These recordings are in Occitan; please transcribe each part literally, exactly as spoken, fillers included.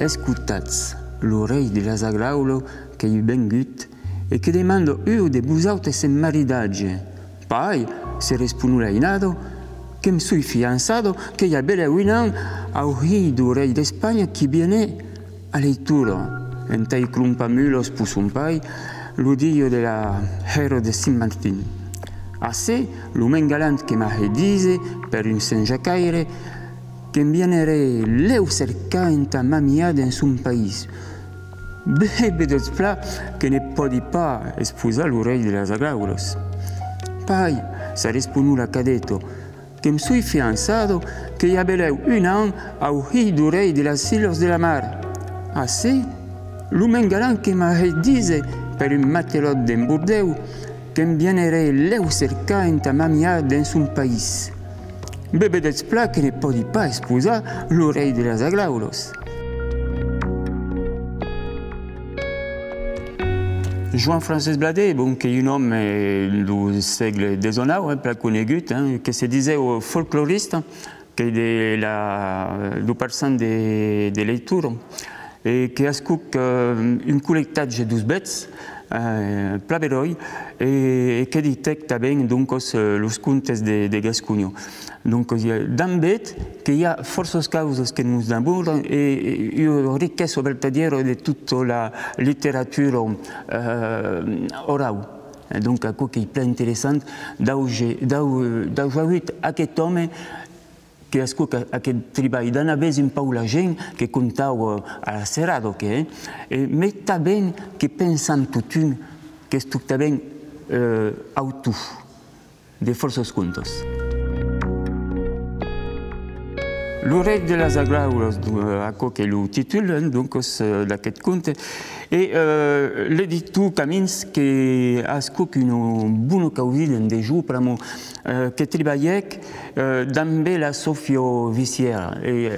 Escotatz, lo rei de las Agraulas qu'ei vengut e que demanda un de vosautes en maridatge. Pas, se respon l'ainada, que'm soi fiançada qu'ei a belèu un an au hilh deu rei d'Espanha qui viene a Leitura, entà i crompar mulas per son pair, lo dia de la hèra de Sent Martin. Ací, lo men galant que m'a hèit díser per un sentjacaire, que'm vieneré lèu cercar entà m'amiar dens son país. Be, vedetz plan que ne pòdi pas esposar lo rei de las Agraulas. Pas, ça respon la cadeta, que'm soi fiançada qu'ei a belèu un an au hilh deu rei de las Illas de la Mar. Ací, lo men galant que m'a hèit díser per un matelòt d'en Bordèu, que'm vieneré lèu cercar entà m'amiar dens son país. Be, vedetz plan que ne pòdi pas esposar lo rei de las Agraulas. Joan Francés Bladet, bon, qu'ei un òme, eh, deu sègle dètz-e-nau, eh, plan conegut, eh, que se disèu folclorista, qu'ei de la, deu parçan de, de Leitura, e que ascuc, eh, un collectatge deus vèts, eh, plan beròi, e, e que ditèc tanben, doncas, eh, los contes de, de Gasconha. Doncas, eh, damb eth que i a fòrças causas que nos damoran e, e ua riquesa vertadièra de tota la literatura, eh, orau. E donc, aquò qu'ei plan interessant d'auje-, d'au-, d'aus auut aqueth òme que ascuc a-, aqueth tribalh, d'anar véser un pauc la gent que contau, eh, a la serada, que, eh, e, mès tanben que pensam totun qu'estó tanben, eh, autor de fòrças contes. Lo rei de las Agraulas, do-, eh, aquò qu'ei lo títol, eh, doncas, eh, d'aqueth conte, e, eh, l'editor Camins que ascuc una bona causida en de jo, pr'amor, eh, que tribalhèc, eh, dambe la Sofia Vissière, e,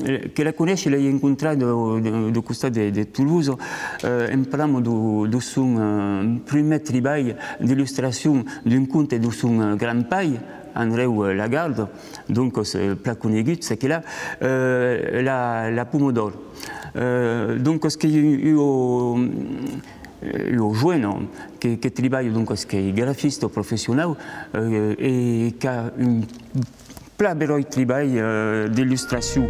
eh, que la coneishi, l'ai encontrada deu, deu, deu costat de, de Tolosa, eh, en pr'amor deu, deu son, eh, prumèr tribalh d'illustracion d'un conte deu son, eh, grand-pair, Andreu, eh, Lagarde, doncas, eh, plan conegut, çaquelà, eh, la, la Poma d'Òr. Eh, doncas qu'ei ua, ua joena que, que tribalha, doncas qu'ei grafista professionau, eh, e qu'a un plan beròi tribalh, eh, d'illustracion.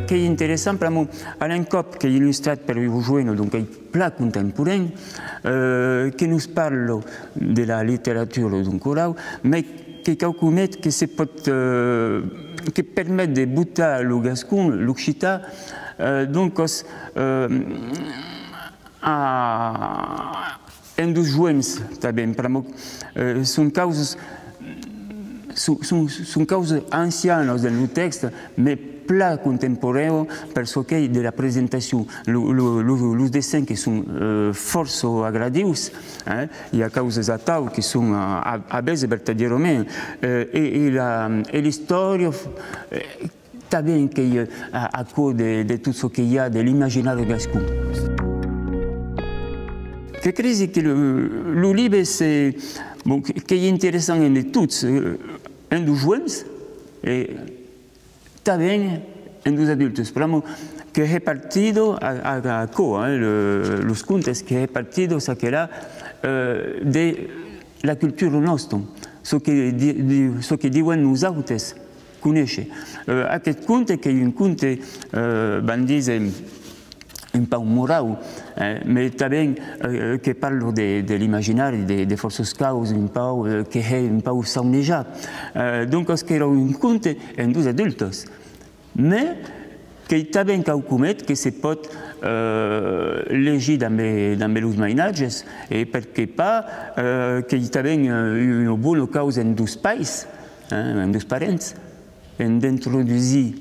Qu'ei interessant, pr'amor, a l'encòp qu'ei illustrat per ua joena, donc, qu'ei plan contemporain, eh, que nos parla de la literatura, donc, orau, mès qu'ei quauquarren que se pòt, eh, que permet de botar lo gascon, l'occitan, eh, doncas, eh, a, en deus joens tanben, pr'amor, eh, son causas, son, son, son causas ancianas dens lo tèxte, mès plan contemporanas per çò qu'ei de la presentacion. Lo, lo, lo, los dessins que son, eh, fòrça agradius, eh, i a causas atau que son a, a, a véser vertadièrament, eh, e, e la, e l'istòria, eh, tanben qu'ei, eh, a, aquò de, de tot çò que i a de l'imaginari gascon. Que cresi que lo, lo libe se, bon, que, qu'ei interessant en de tots, eh, en deus joens e tanben en deus adultes, pr'amor que hè partida a, a, aquò, eh, lo, los contes que hè partida çaquelà, eh, de la cultura nòsta, çò que di-, di-, çò que diuem nosautes conéisher. Eh, aqueth conte qu'ei un conte, eh, vam díser, un pauc morau, eh, mès tanben, eh, que parla de, de l'imaginari, de, de fòrças causas, un pauc, eh, que hè un pauc saunejar. Eh, doncas qu'èra un conte en deus adultes. Mès qu'ei tanben quauquarren que se pòt, eh, legir dambe, dambe los mainatges, e perqué pas, eh, qu'ei tanben, eh, ua bona causa en deus pairs, eh, en deus parents, en d'introdusir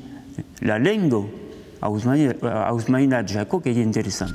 la lenga aus mai-, aus mainatges, aquò qu'ei interessant.